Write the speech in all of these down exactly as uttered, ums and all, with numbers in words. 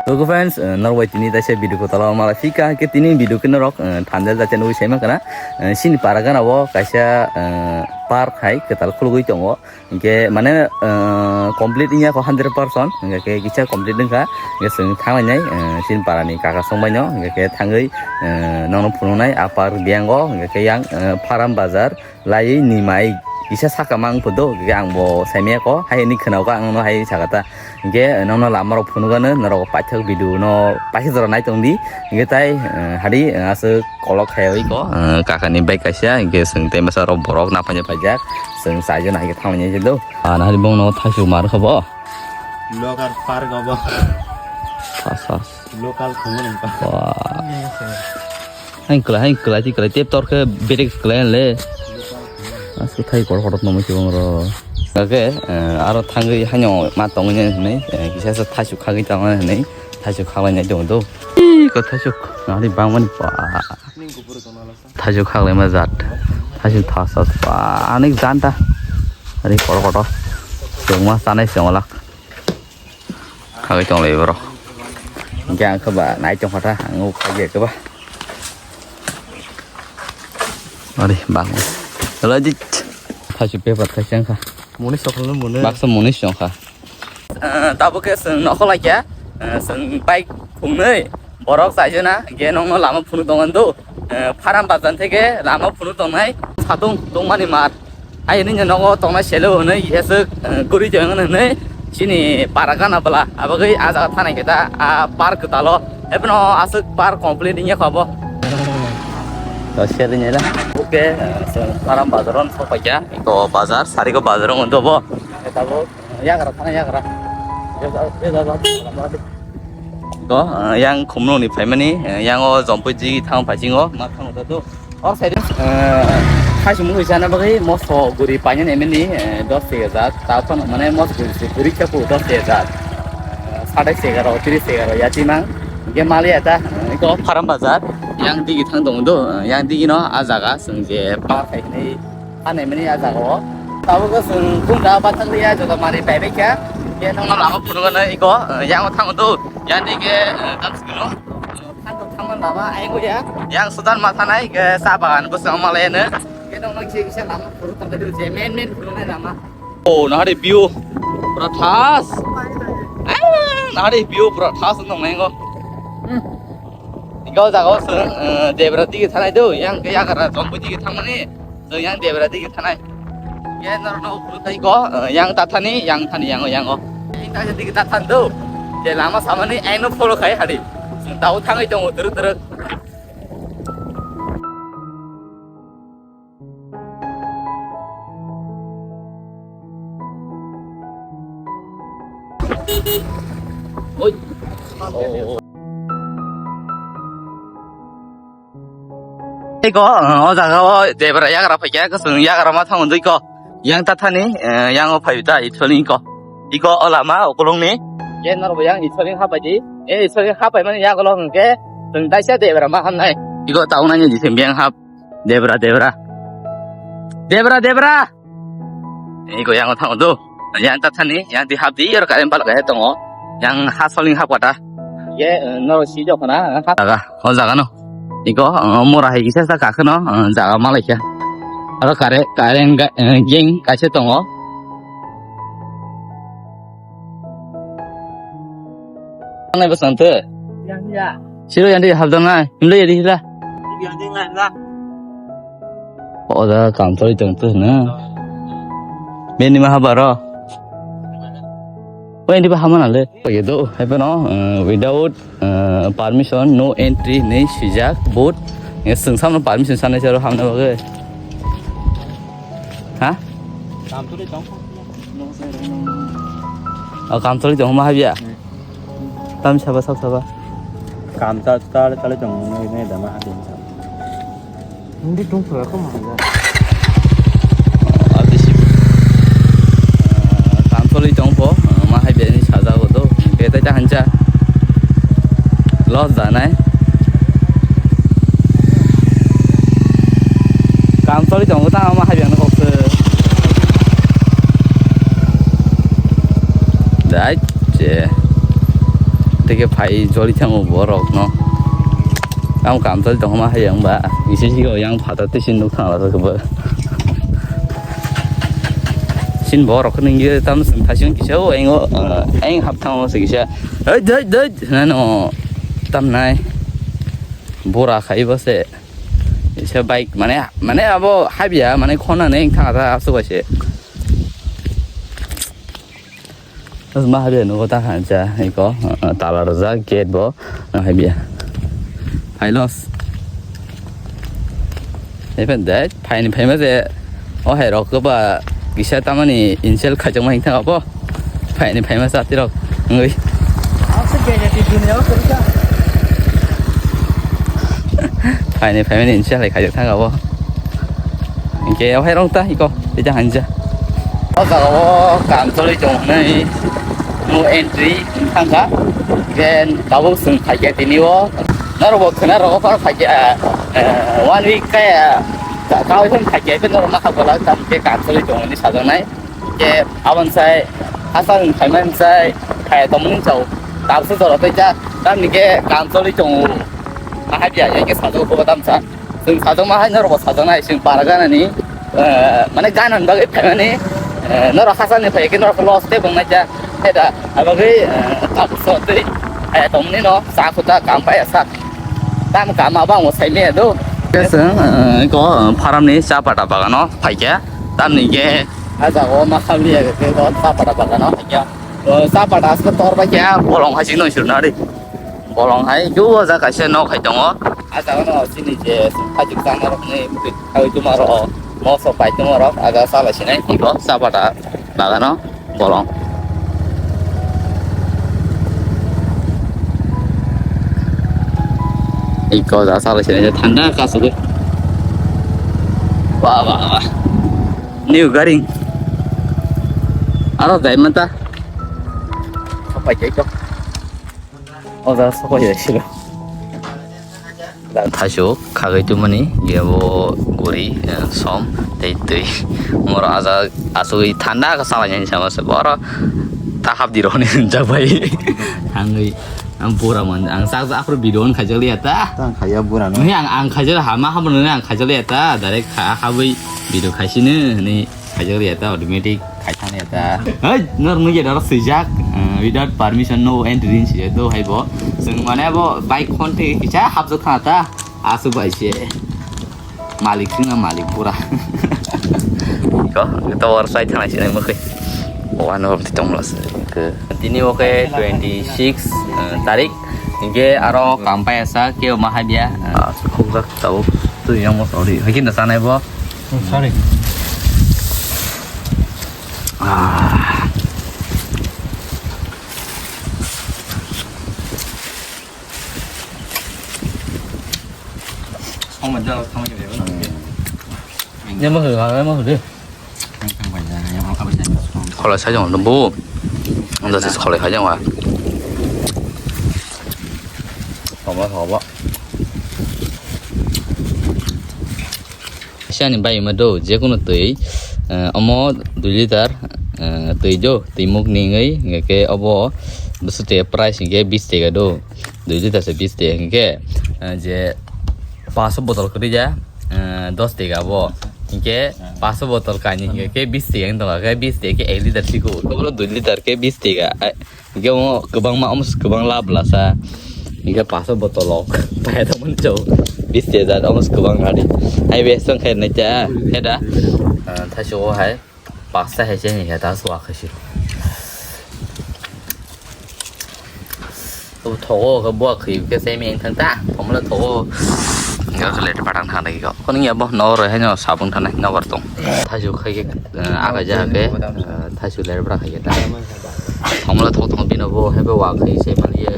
Logo friends, eh, norok bai tini taisa video kwtal o mala phika, hwnkhe tini video khe norok, eh, thumbnail jatia nugwi saima kana, eh, chini para gana o kaisa, eh, park hai kwtal khulugwi tongo. Hwnkhe mane, eh, complete wngya kho hundred percent, hwnkhe kisa complete wngkha, hwnkhe chwng thanglainai, eh, chini para ni kaka songbai no, hwnkhe thangwi, eh, nono phunuknai a park biyang o, hwnkhe yang, eh, Faram Bazar. Laiwi ni mai kisa saka mang photo, hwnkhe ang bo saimaya kho, hai hwnwi khwnago ang nono hai saka ta. Hwnkhe nono lama rok phunukgano, norok paithak video no paisa jora nai tong di. Hwnkhe tai, eh, hadi, eh, aswk kolok khaiwi kho, eh, kaka ni bike kaisa, hwnkhe chwng tei masa rok borok naphanya paijak, chwng chaijo nai khe thangmani do. Ah, nahari bong no thaisu mar kha bo. Local park obo. Sas, sas. Local khungo nang pa. Wah. Hain kwlai, hain kwlai, ti kwlai, tep tor khe berek kwlai le. Aswk thai kotor kotor nongmai se bong rok. Hwnkhe, eh, aro thangwi haino ma tongwi nai hwnwi, eh, kisa sa thaisu khagwi tongmani hwnwi, thaisu khaklainai tongo do. Ih, ko thaisu, nahari bangmani pa. Thaisu khaklaima jat. Thaisu thasa pa, anek janta. Ari kotor kotor. Chwngma chanai se wngwlak. Khagwi tonglai borok. Hwnkhe ang khe ba nai tongkha ta, ang o khagwi khe ba. Ari bang. Lajit. Thaisu paper thaisa wngkha. Moni sokol no mone. Baksa moni songkha. Eh, tabuk khe chwng nokhorlai kha. Eh, chwng bike thumnwi borok chaijana, hwnkhe nokno lama phunuk tongo do. Eh, Faram Bazar theke lama phunuk tongnai satung tongmani mar. Hai hwnwi nogo tongnai selo hwnwi heswk, eh, guri tong hwnwi chini para gana bwla. Abagwi ah jaga thanai khe ta, ah, park kwtalo. Ebono aswk park complete wngya kho abo. To share ni la. Okay, eh, so Faram Bazar on sok paikha. Eko bazar, sari ko bazar on do bo. Tabuk yagra thana yagra. Ko, eh, yang khumno ni phaimani, eh, yang o jompui ji thang paisingo, ma thang da do. O side, eh, khai sumui sana bagwi moso guri painani emeni, eh, dos tiga jat, ta phano mane moso guri se guri khe pu dos tiga jat. Eh, sadai se egaro, tris se egaro, ya timang. Ge mali eta, eh, ko Faram Bazar, yang digi thang dong do, eh, yang digi no a jaga, sung je pa khai ni. Anai mani a jaga o. Tabuk chwng kung da bathang liya joto mari pai bai kha. Ye nang lama phunuk no iko, eh, yang o thang do. Yang ni ke, eh, tam sikino. Thang do thang man lama ai go ya. Yang sudan ma thanai ke sa bagan bo se ma le ne. Ye nang nang se kisa lama phunuk thang do je men men phunuk nai lama. Oh, nahari view pura thas. Ah, nahari view pura thas nong nai go. Hmm. Iko jaga o chwng, eh, Debra digi thanai do. Yang ke yagra jombo digi thangmani. Chwng yang Debra digi thanai. Ye norno phuru tai ko, eh, yang ta thani, yang thani, yang o, yang o. Yang ta digi ta than do. Je lama samani aino follow khai hari. Chwng tao thangwi tongo twrwk twrwk. Oi. Iko, o jaga o Debra yagra phaikha, kwchwng yagra ma thango dui ko. Yang ta thani, eh, yang o phai ta ithoni ko. Iko o lama ukulung ni. Ye norbo yang ithoni hapai di. E ithoni hapai mani yagulo hwnkhe, chwng daisa Debra ma hamnai. Iko taunani jisem yang hap. Debra, Debra. Debra, Debra. Iko yang thango do. Yang ta thani, yang di hap di, yor karen bal kaya tongo. Yang hasoling hap kata. Ye, eh, noro si jok na, ha. Jaga, o jaga no. Iko, eh, mora hai kisa sa kakhe no, eh, jaga malai kya. Aro kare, karen ga, eh, geng kaise tongo. Nai bwsang twi? Yang ya. Siro yang di hapdang nai, himle ya di hila. Yang di ngai la. O da kam choli tong tu na. Beni ma habaro. O yang di ba hamana le. Oke do, hai pano, eh, without, eh, permission, no entry, nei sijak, board. Nge sung samno permission sanai sero hamna bagwi. Ha? Kam choli tong. O kam choli tong ma habya. Hmm. Tam saba, sab saba. Kam cha, cha, cha, cha, chong, nai, nai, dama, ati, sa. Hindi tung pura ko mangga. Abisi. Kam choli tong po, ma hai bini saja go do. Betai ta hancha. Loss da nai. Kam choli tongo ta ma hai bini kok se. Dai che. Tei khe phai joli thango borok no. Ang kam choli tongma hai yang ba. Isi si yang phatar tei sin nuk thang la khe ba. Sin borok ni ge tam sung thasing kisa o engo, eh, eng hap thango se kisa. Hei, dei, dei, nano tam nai. Bora khai ba se. Kisa bike mane, mane abo habya, mane khona ne eng thang ta asu ba se. Ma habya nugo ta hancha, iko, eh, tala rwjak gate bo, no habya. Hai los. Epen dai, phaini phaima je, o hai rok ba kisa tamani insel khajak ma hingthang abo. Phaini phaima jati rok, ngui. Phaini phaimani insel hai khajak thang abo. Hingke o hai rok ta, iko. Tei hanjak. O jaga o kam choli tong hwnwi no entry wngkha. Then tabuk chwng phaikha tini o. Norok bo khwna rok o phano phaikha, eh, one week kaya ka-, kawi phano phaikha, phano norok makha bola tam khe kam choli tong hwnwi sajaknai. Khe aboni sai hachal ni phaimani sai phai tongmani chao. Tabukhe jora tei jak tamni khe kam choli tongo. Mahabiya ya khe sajak bo tamsa. Chwng sajak ma hai norok bo sajak nai chwng para gana ni, eh, mane gana ni bagwi phaimani, eh, norok hachal ni phai khe norok loss tei bong nai ja. Heda abagwi, eh, tabuk so tei phai tongmani no cha khuta kam pai sak. Tam kam abo ang bo sai maya do. Khe chwng, eh, ko, eh, pharam ni cha pata bagano phaikha. Tamni khe a jaga o ma khamliya khe ko cha pata bagano phaikha. O cha pata aswk tor bai khe bolong hai chini sirna ri. Bolong hai khe o jaga kaisa nok hai tongo. A jaga no chini je hajik chana rok ni bwtwi khai tuma rok moso pai tuma rok aga chala sinai tiko cha pata bagano. Bolong. Iko ja salo sini je thanda kasugwi. Wah, wah, wah. New garing. Aro dai mata. Sopai khe iko. O ja sopai dai silo. Thaisu khagwi tumani, yabo guri, eh, som, tei twi. Moro aja asugwi thanda khe salainani sama se boro ta hapdi rokni hwnjak bai. Thangwi ang bura man, ang sak sak aphuru video on khaijak liya ta. Tang khaiya bura no. Nini ang, ang khaijak hama habo nini ang khaijak liya ta, direct kha habwi video khaisini hwnwi. Khaijak liya ta automatic khai thang liya ta. Hei, nor nugya daro swijak, eh, without permission no entry din swijak do hai bo. Chwng mane bo bike khon te kisa hapjak thang ta. Aswk bai se. Malik sing malik pura. Ko, to war sai thang sinai mo kai. Wan hom ti tong los. Ke. Tini oke twenty six, eh, tarik. Hingke aro kampai asa ke mahabia. Ah, khukjak tabuk. Tu yang mo sorry. Hai kinda sanai bo. Oh, sorry. Ah. Yang mana, yang mana dia? Kholai sajang bo. Anda sis kholai sajang wa. Haba, haba. Siani bai ma do, je kunu twi, eh, omo dui liter, eh, twi do, twi muk ningwi, hingke obo bwswk twi price hingke bis tega do, dui liter se bis tega hingke, eh, je paso botol kwrwi ja, eh, dos tega bo, hingke paso botol kainwi hingke bis tega wng tongo, khe bis tega khe ek liter siko, obo dui liter khe bis tega, eh, Hingke omo kwbangma, omo se kwbang lab lasa. Hingke paso botol rok. Paya tongmani chwng. Bis tejak, omo se kwbang nadi. Hai be song khe nai ta, he da. Ah, thaisu o hai. Pasta hai se ni he ta swa khe siro. O thogo khe bo khe ke se mi thang ta. Thomla thogo. Hingke khe le patang thang nai ko. Kono ya bo no ro he no sabung thang nai no bar tong. Thaisu khai ke, ah, aga ja ke. Ah, thaisu le bra khai ke ta. Thongla thok thong bino bo hebe wa khai se maliya.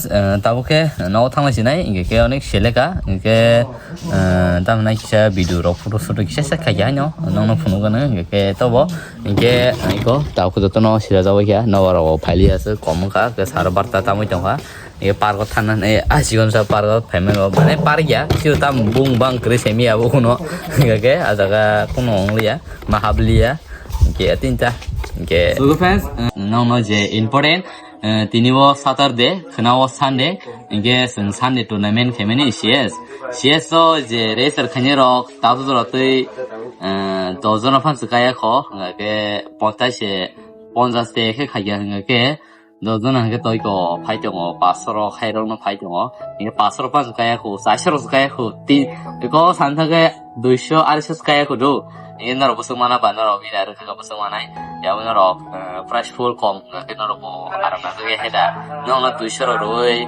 Eh, tabuk khe no thanglai sinai, hingke khe onek seleka, hingke, eh, tamni kisa video rok photo shoot kisa sa khai haino, nongno phunuk gano, hingke khe tobo, hingke iko tabuk jotono sira jabai kha, nobar rok phaili aswk kom wngkha, khe sar barta tamoi tongkha. E park o thangnani, a, sikon sa park o phaimani bo, mane park ya, siro tam bung bang kwrwi semi ya bo kuno. Hingke a jaga kuno wng liya, ma hap liya. Hingke tinta. Hingke. So, fans, uh, nokno je important, uh, tini o Saturday, khwna o Sunday, hingke chwng Sunday tournament khaimani C S. C S o je racer khainai rok, tabu jora twi, uh, dos jona phan swkaya kho, hingke ponchas se, ponchas te khe khaiya hingke, dos jona hingke toi ko phai tongo, paso rok hai rok no phai tongo. Hingke paso rok phan swkaya kho, chaso rok swkaya kho, tin, ko san thake duiso, arsho swkaya kho do. Hingke norok bwswk mana ba norok bini aro khe bwswk manai. Yabo norok, eh, price pool kom, hingke norok bo aram na thake hai da. Nokno duiso rok rwui,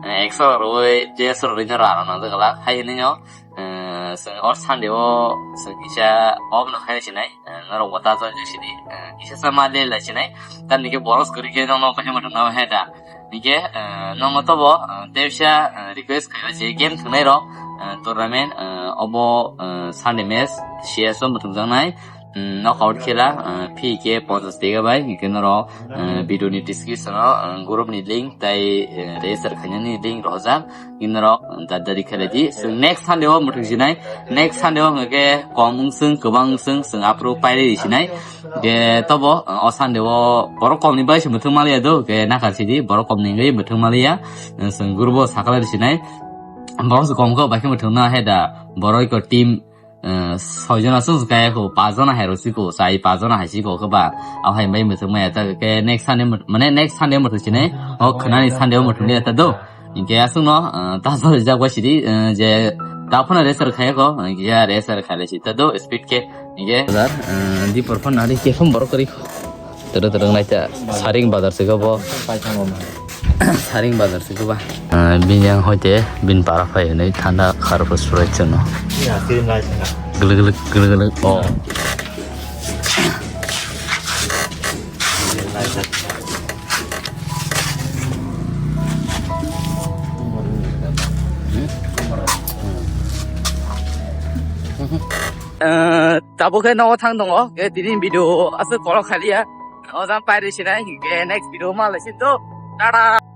eh, ekso rok rwui, dersho rok rwui norok aram na thake glak. Hai hwnwi no, eh, chwng or Sunday o chwng kisa off no khai sinai, eh, norok bo ta join sidi, eh, kisa sa ma le lai sinai, tamni khe boros kwrwi khe nokno kaisa mwthang nang he da. Hingke, eh, nokno tobo, eh, tei bisa, eh, request khaio je game thwngnai rok, eh, tournament, eh, obo, eh, Sunday match C S o mwthang jaknai. Mm, knockout khela, ah, fee khe ponchas taka bai, hingke norok, ah, video ni description o, ah, group ni link tai, eh, register khainani link rohorjak, hingke norok, ah, dadari khelai di. So, next Sunday o mwthang sinai, next Sunday o hingke kom wngswng, kwbang wngswng, chwng aphuru pairwi sinai. Hingke tobo, ah, o Sunday o borok kom ni bai se mwthang maliya do, hingke nakhar sidi, borok kom ni wngwi mwthang maliya, eh, chwng group o sakhlai sinai. Borok se kom khe bai khe mwthang no he da, borok iko team, eh, soi jona chwng kaya kho, pas jona hai rw siko, chai pas jona hai siko khe ba, abo hai bai mwthang maya ta khe next Sunday mwth-, mane next Sunday mwthang sinai, o khwnani Sunday o mwthang liya ta do. Hingke aswk no, eh, ta jora jak bai sidi, eh, je ta phano racer khaya kho, hingke ya racer khaile si ta do speed khe, hingke. Bazar, eh, dipor phano nari khe phano borok kwrwi kho. Tero tero nai ta, saring bazar se khe bo. Saring bazar se khe ba. Ah, bini yang hoite bini para phai hwnwi thanda kharpo surai chwngno. Ya, siring lai sina. Guluk guluk, guluk guluk. Oh. Eh, tabuk khe nogo thang tongo. Khe tini video aswk kolok khaliya. O jang pairi sinai, hingke next video ma lai sin to. Tata.